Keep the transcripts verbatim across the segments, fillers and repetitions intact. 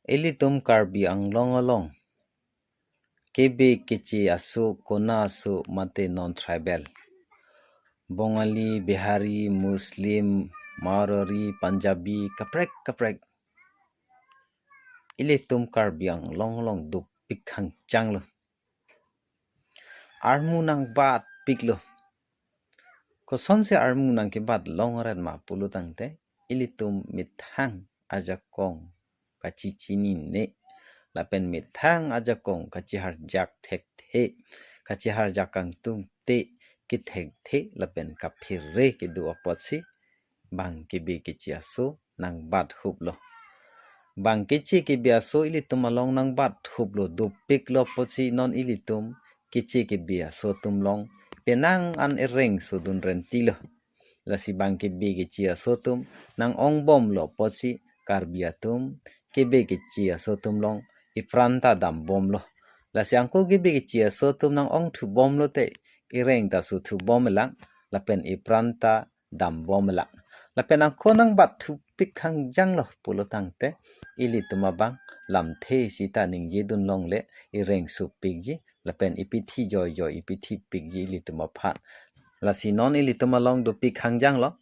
Ilitum Karbi Anglong along kebe keche aso, kona aso mate non-tribal, Bongali, Bihari, Muslim, Marwari, Punjabi, kaprek kaprek, ilitum Karbi Anglong along dopik hangjang lo. Armu nangbatpik lo. Kosonsi armu nangkebat longret ma pulo tangte, ilitum methang ajakong kachechinine, lapen methang ajakong kacheharjak thekthe, kacheharjak kangtungte, kethekthe lapen kaphere kedo apotsi bang kebe keche aso nangbathup lo. Bang keche kebe aso ilitum along nangbathup lo, dopik lo apotsi non ilitum keche kebe aso atum along penang an ereng sodun renti lo. Lasi bang kebe keche aso atum nang-ongbom lo apotsi Karbi atum kebe keche aso atum along ipran ta dambom lo. Lasi angko kebe keche aso atum nang-ongthubom lote, ereng ta sothubom lang, lapen ipran ta dambom lang. Lapen angko nangbatthupik hangjang lo pulo tangte, ilitum abang lamthe sita ningjedun longle, ereng sopikji, lapen ipithi joijoi, ipithipikji ilitum aphan. Lasi non ilitum along dopik hangjang lo,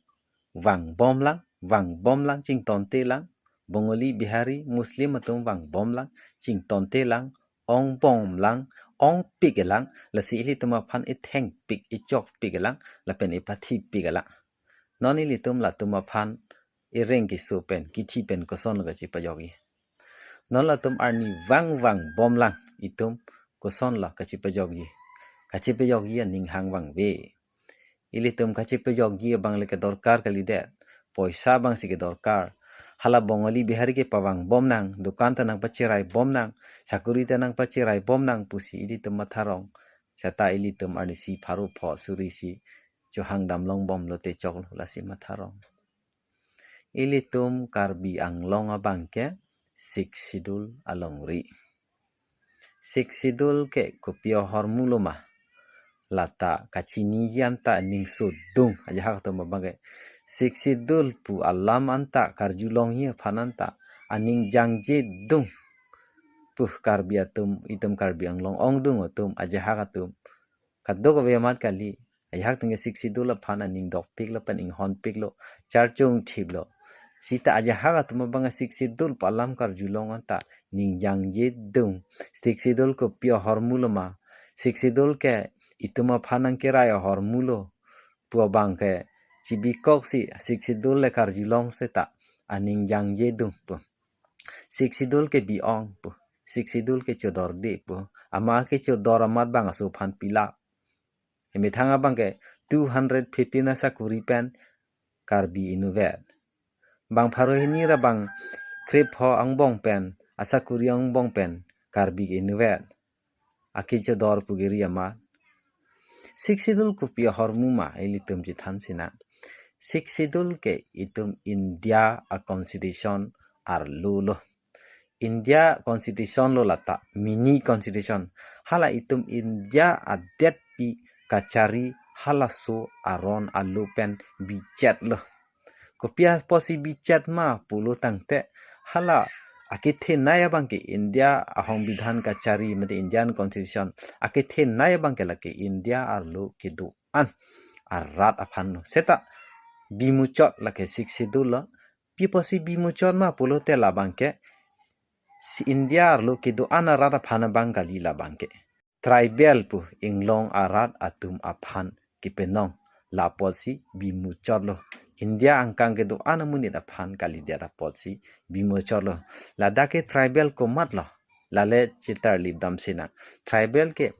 vangbom lang, vangbom lang, chingtonte lang, Bongali, Bihari, Muslim atum vangbom lang, chingtonte lang, ongbom lang, ongpik lang, lasi ilitum aphan ithengpik, ichokpik lang, lapen ipathipik lang. Non ilitum latum aphan ereng keso pen, kithi pen koson lo kachepajokji? Non latum arni vang vangbom lang, itum koson lo kachepajokji? Kachepajokji aning hang vangve. Ilitum kachepajokji abang le kedorkar kalidet. Poisa abangsi kedorkar. Hala Bongali Bihari ke pavangbom nang, dukan ta nangpacheraibom nang, sakuri ta nangpacheraibom nang pusi ilitum matharong. Seta ilitum arnisi pharo pho suri isi chohang damlongbom lote choklo, lasi matharong. Ilitum Karbi Anglong abang ke Sixth Schedule alongri. Sixth Schedule ke kopi ahormu lo ma? Lata kachiniji anta aning sodung, ajahak atum abang ke Sixth Schedule pu alam anta karjulongji aphan anta aning jangje dung pu Karbi atum, itum Karbi Anglong ongdung atum, ajahak atum kadokave amat kali. Ajahak atum ke Sixth Schedule aphan aning dokpik lo pen inghonpik lo, charchungthip lo. Sita ajahak atum abang Sixth Schedule pu alam karjulong anta ning jangje dung. Sixth Schedule kopi ahormu lo ma? Sixth Schedule ke itum aphan nangkerai ahormu lo pu abang ke chibikoksi Sixth Schedule le karjulong seta aning jangje dung pu. Sixth Schedule ke bi-ong pu. Sixth Schedule ke chodorde pu. Ama kechodor amat bang aso aphan pilap. Emethang abang ke two hundred fifteen asakuri pen Karbi inutvet. Bang pharo hini ra bang krepho angbong pen, asakuri angbong pen Karbi inutvet. Akechodor pu giri amat. Sixth Schedule kopi ahormu ma ilitum chethan sinang. Sixth Schedule ke itum India a constitution arlo lo. India constitution lo lata, mini constitution. Hala itum India adetpi kachari halaso aron alo pen bichet lo. Kopi apotsi bichet ma pulo tangte, hala akethenei abang ke India a songbidhan kachari mate Indian constitution akethenei abang ke lake India arlo kedo-an arat aphan lo. Seta bimuchot lake Sixth Schedule lo. Pi apotsi bimuchot ma pulote labang ke si India arlo kedo-an arat aphan abang kali labang ke. Tribal pu inglong arat atum aphan kepenong, la apotsi bimuchot lo. India angkang kedo-an amonit aphan kalidet apotsi bimuchot lo. Ladak ke tribal komat lo? Lale chetarlipdam sinang. Tribal ke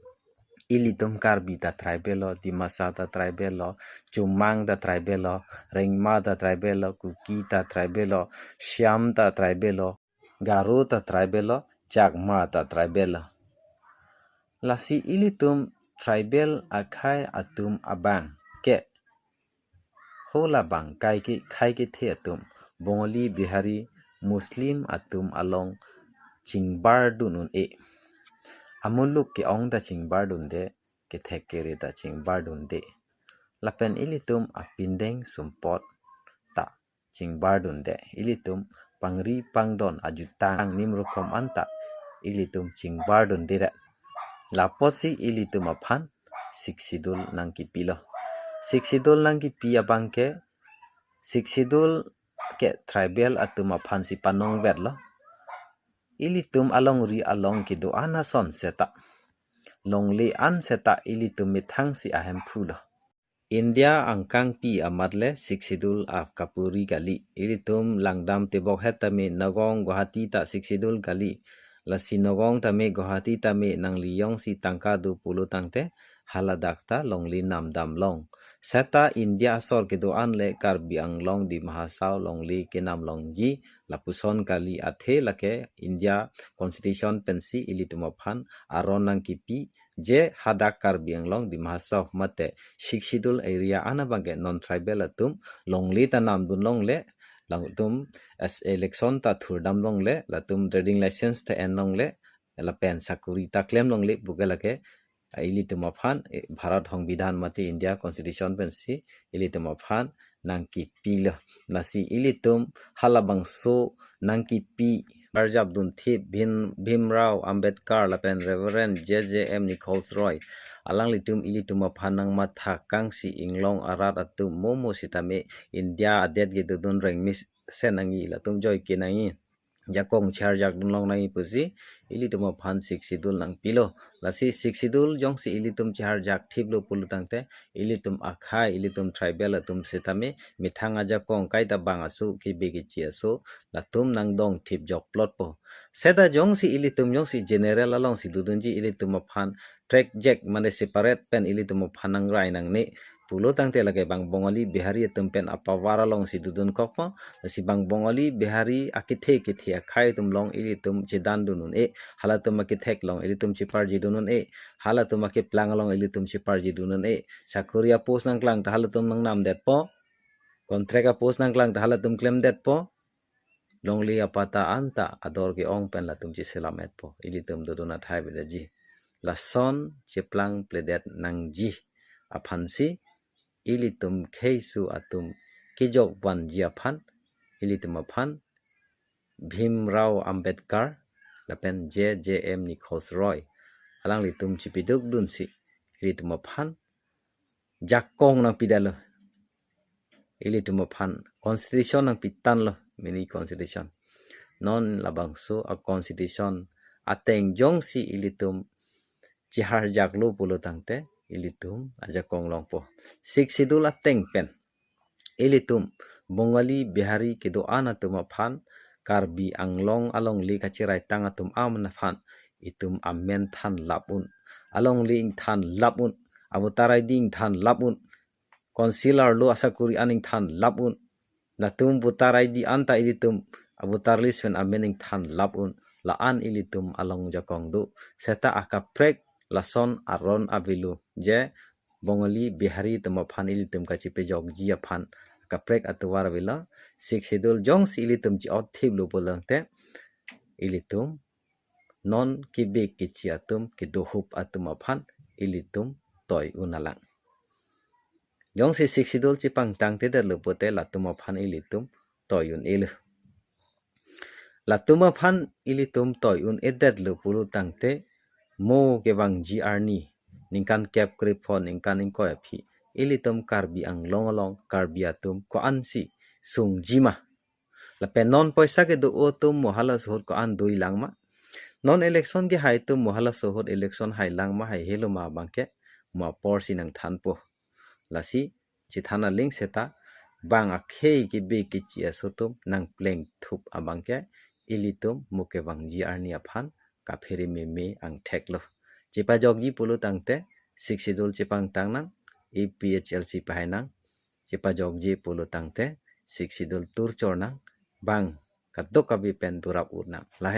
ilitum Karbi ta tribal lo, Dimasa ta tribal lo, Chomang ta tribal lo, Rengma ta tribal lo, Kuki ta tribal lo, Siam ta tribal lo, Garo ta tribal lo, Chakma ta tribal lo. Lasi ilitum tribal akhei atum abang ke ho labang kai ke khai kethe atum, Bongali, Bihari, Muslim atum along chingbardun un-e. Amuluk ke-ong ta chingbardunde, kethek kere ta chingbardunde. Lapen ilitum apindeng sumpot ta chingbardunde. Ilitum pangri pangdon ajutang nim rokom anta ilitum chingbar dun deret. Lapotsi ilitum aphan Sixth Schedule nangkipilo. Sixth Schedule nangkipi abangke, Sixth Schedule ke tribal atum aphansi panong vetlo. Ilitum alongri along kedo-an ason seta, longle an seta ilitum methangsi ahemphu lo. India angkangpi amat le Sixth Schedule akapuri kali. Ilitum langdam tebok het tame Nagaon Guwahati ta Sixth Schedule kali. Lasi Nagaon tame Guwahati tame nangli jongsi tangka do pulo tangte haladak ta longle namdam long. Seta India asor kedo-an le Karbi Anglong, Dima Hasao longle kenam longji, lapuson kali. Athe lake India Constitution pensi ilitum aphan aron nangkipi, je hadak Karbi Anglong, Dima Hasao mate Sixth Schedule area an abangke non tribal atum longle ta namdun longle, latum as election ta thurdam longle, latum trading license ta en longle, lapen sakuri ta klem longle puke lake, ah, ilitum aphan, eh, Bharat Songbidhan mate India Constitution pensi ilitum aphan nangkipilo. Lasi ilitum halabangso nangkipi arjap dunthip Bhim, Bhimrao Ambedkar lapen Reverend J J M Nichols Roy, alanglitum ilitum aphan nangmathakangsi inglong arat atum momo sitame India adet kedodun rengmi sen nangji, latum joike nangji, jakong chiharjak dun long nangji pusi ilitum aphan Sixth Schedule nangpilo. Lasi Sixth Schedule jongsi ilitum chiharjak thiplo pulo tangte, ilitum akhei, ilitum tribal atum sitame methang ajakong kaita bang aso, kebe kechi aso, latum nangdong thip jokplotpo. Seta jongsi ilitum jongsi general alongsi dodunji, ilitum aphan track jack mane separate pen ilitum aphan nangrai nangne pulo tangte lake bang Bongali Bihari atum pen apower alongsi dodunkokpo. Lasi bang Bongali Bihari akethe kethe akhei atum along ilitum chedan dun un-e, halatum akethek along ilitum cheparji dun un-e, halatum akeplang along ilitum cheparji dun un-e. Sakuri apost nangklang ta halatum nangnamdetpo. Contract apost nangklang ta halatum klemdetpo. Longle apatta anta ador ke-ong pen latum cheselametpo. Ilitum dodun athai bedaji. Lason cheplang pledet nangji aphansi ilitum kheiso atum kejok vanji aphan, ilitum aphan Bhimrao Ambedkar lapen J J M Nichols Roy alanglitum chepiduk dunsi ilitum aphan jakong nangpidetlo. Ilitum aphan constitution nangpitanlo, mini constitution. Non labangso a constitution ateng jongsi ilitum chiharjaklo pulo tangte ilitum ajakong longpo. Sixth Schedule ateng pen ilitum Bongali Bihari kedo-an atum aphan, Karbi Anglong alongle kachiraitang atum amen aphan itum amen thanlap un, alongle ingthanlap un, avoter I D ingthanlap un, councillor lo asakuri an ingthanlap un, latum voter I D anta ilitum avoter list pen amen ingthanlap un, la-an ilitum along jakong do. Seta akaprek lason aron avelo je Bongali Bihari atum aphan ilitum kachepajokji aphan akaprek atovar avelo. Sixth Schedule jongsi ilitum chi-ot thiplo pulo tangte ilitum non kebe kechi atum, kedohup atum aphan ilitum toi un-e lang. Jongsi Sixth Schedule chepangtangtedetlo pulote latum aphan ilitum toi un-elo. Latum aphan ilitum toi un-edetlo pulo tangte mo kevangji arni ningkan kep krepho, ningkan ingkoi aphi ilitum Karbi Anglong along Karbi atum ko-ansi sungji ma? Lapen non poisa kedo atum mo halaso ahut ko-an doilang ma? Non election kehai atum mo halaso ahut election hailang ma, haihelo ma abangke mo aporsi nangthanpo. Lasi chethan aling seta bang akhei kebe kechi aso atum nangplengthup abangke ilitum mo kevangji arni aphan kaphere meme angtheklo. Chepajokji pulo tangte Sixth Schedule chepangtang nang, A P H L C pahai nang, chepajokji pulo tangte Sixth Schedule turchor nang, bang kadokave pen dorap un nang. Lahai